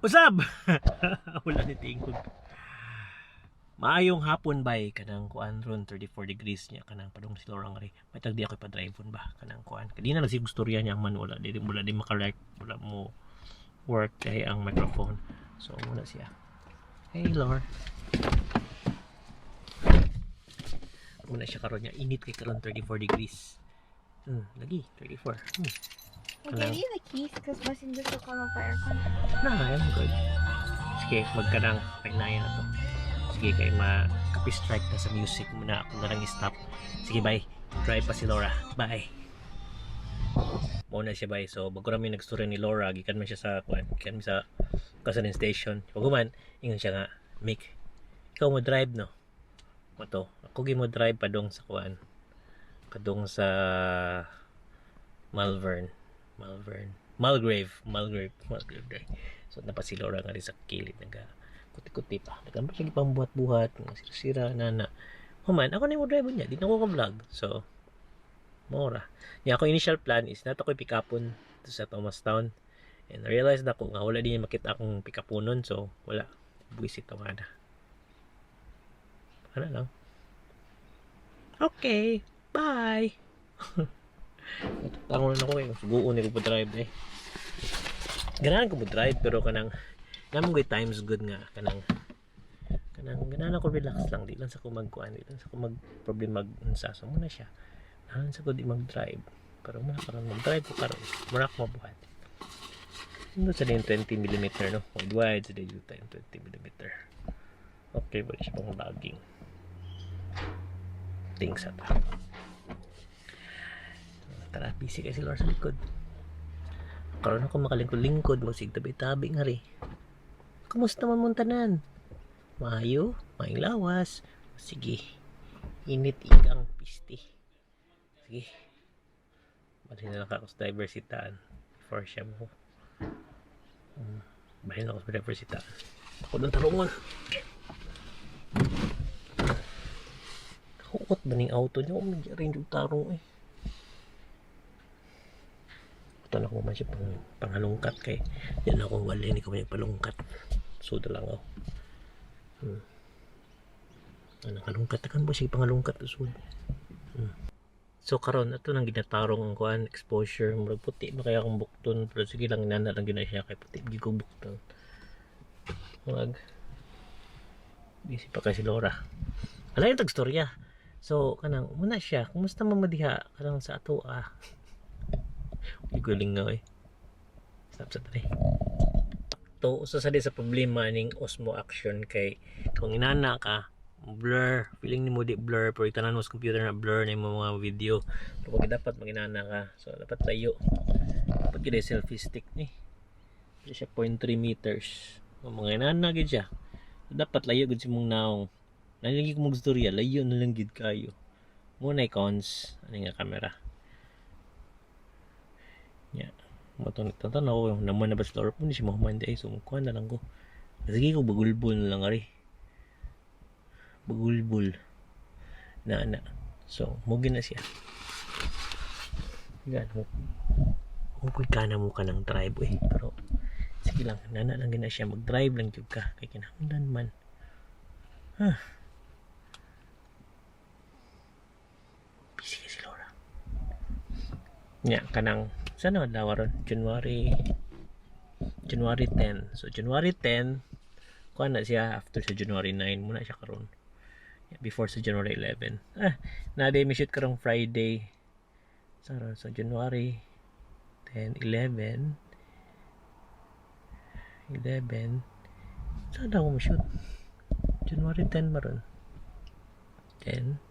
Usab! Wala ni tingkog. Maayong hapon, bay. Kanang kuan ron, 34 degrees niya kanang padung si Laura ngari. May tag di ako pa-drive ba kanang kuan. Kadina lang sig istorya niya man, wala di, wala di makarek, wala mo work kay ang microphone. So muna siya. Hey, Laura. Muna siya karon niya, init kay karon, 34 degrees. Lagi 34. I gave you the keys because basin gusto ka magpa-aircon. Na, I'm good. Sige, magkanang painaya na to. Sige, kay ma copy strike na sa music muna ako na lang i-stop. Sige, bye. Drive pa si Laura. Bye. Muna siya, bye. So, bago rami nagstorya ni Laura, gikan man siya sa kuan, gikan man sa gasoline station. Pag human, ingon siya nga, "Mick, ikaw mo drive, no?" Mo to. Ako gi mo drive padong sa kuan. Padong sa Malvern. Malvern. Mulgrave. Mulgrave. Mulgrave day. So napa si Laura nga rin sa kilid, naga kuti-kuti pa. Nagamba siya pambuhat-buhat, mga sira-sira na na. Human, ako na yung drive niya. Di na ko ka-vlog. So, mora. Nya ako initial plan is nato ko pick upon to sa Thomastown. And I realized na ko nga wala din niya makita akong pick uponon. So, wala. Buisit ka na. Ano lang. Okay. Bye! Tangon na ko eh. Suguon ni ko pa drive eh. Ganahan ko mo drive pero kanang namong ko'y times good nga kanang ganahan ako relax lang, di lang sa ko magkuan, di lang sa ko mag problem mag unsa. So muna siya, ganahan sa ko di mag drive, pero muna karon mag drive ko karon, mura ako mabuhat. Ito sa din 20 mm, no? Wide wide sa din 20 mm. Okay ba siya pang vlogging? Things sa ta. Tara, busy kay si Lord sa likod. Karon ako makalingkod-lingkod, magsig tabi-tabi nga ri. Kumusta man mong tanan? Maayo? Maayong lawas? Sige. Init igang pisti. Sige. Balhin na lang ako sa driver seataan before siya mo. Balhin ako sa driver seataan. Ako ng tarungan. Huot ba ning auto niya? Oh, may range og tarong eh. Ito na ko man siya pang, panghalungkat kay yan ako wala ni ko man palungkat. So lang ako. Ano kalungkat kan ba siya pangalungkat usod. So karon ato nang ginatarong ang kuan, exposure, murag puti ba kaya akong bukton, pero sige lang, inana lang gina siya kay puti gyud ko bukton. Mag busy pa kay si Laura. Ala yung tagstorya. So kanang muna siya, kumusta man mo diha kanang sa ato ah. Uy, guling nga eh. Stop sa tani. To usa sa di sa problema ning Osmo Action kay kung inana ka, blur, feeling nimo di blur, pero itanan mo sa computer na blur na imong mga video, pero kung dapat maginana ka, so dapat layo, dapat gyud ay selfie stick ni. Di siya 0.3 meters. Kung mga inana gyud siya, so dapat layo gud si mong naong nalagi ko magstorya, layo na lang gyud kayo mo na. Cons ani nga kamera nya mo to, nagtatan ako naman na ba sa Laura po ni siya mahuman di ay, so mukuha na lang ko. Sige ko bagulbol na lang ari, bagulbol na na. So mo na siya gan mo kung kana mo ka ng drive eh, pero sige lang, nana lang gina siya, mag drive lang jud ka kay kinahanglan man. Huh. Busy kay si Laura nya kanang sana adlaw ron, January 10. So January 10 kuha na siya, after sa January 9 muna siya karon. Yeah, before sa January 11, ah, na day mi shoot karong Friday sa ron. So January 10, 11, 11, saan ako mo shoot? January 10 maron, 10,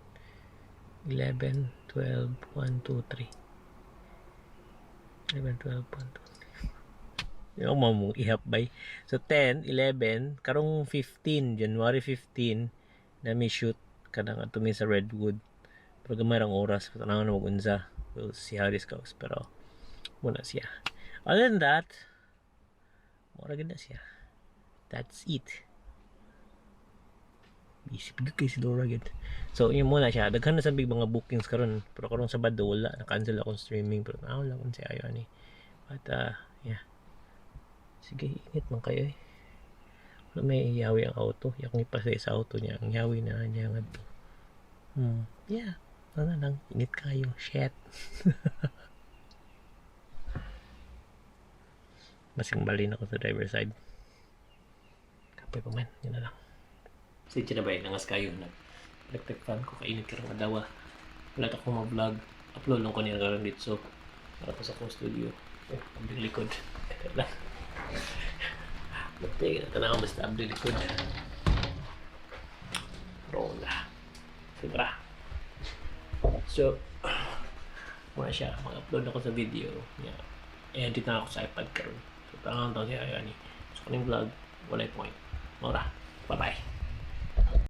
11, 12, 1, 2, 3, 11, 12, 1, 2, 3. Yung mo ihap bay. So 10, 11, karong 15, January 15 na mi shoot kanang ato mi sa Redwood. Pero gamay rang oras, tanaw na mag-unsa. We'll see how this goes. Pero muna siya. Other than that, mura gid na siya. That's it. Busy gud kay si Laura gid. So yun muna siya. Daghan na sa big mga bookings karon. Pero karong Sabado wala, na-cancel akong streaming, pero na wala kun si ayo ani. But yeah. Sige, init man kayo eh. Wala may iyawi ang auto. Akong ipasay sa auto niya. Ang yawi na niya nga to. Yeah. Ano lang. Init kayo. Shit. Masing balin ako sa driver side. Kapoy pa man. Yun na lang. Sige na ba eh. Nangas kayo. Nag electric fan ko. Kainit karong adlaw. Wala ta akong ma-vlog. Upload lang ko niya karon dito. So, para ko sa akong studio. Eh, abli likod. Ito lang. Buti, tanaw basta abli likod. Rola. Sobra. So, muna siya. Mag-upload ako sa video. Yeah. Edit na ako sa iPad karon. So, tangan to siya. Ayun, so, kaning vlog, walay point. Mora. Bye-bye.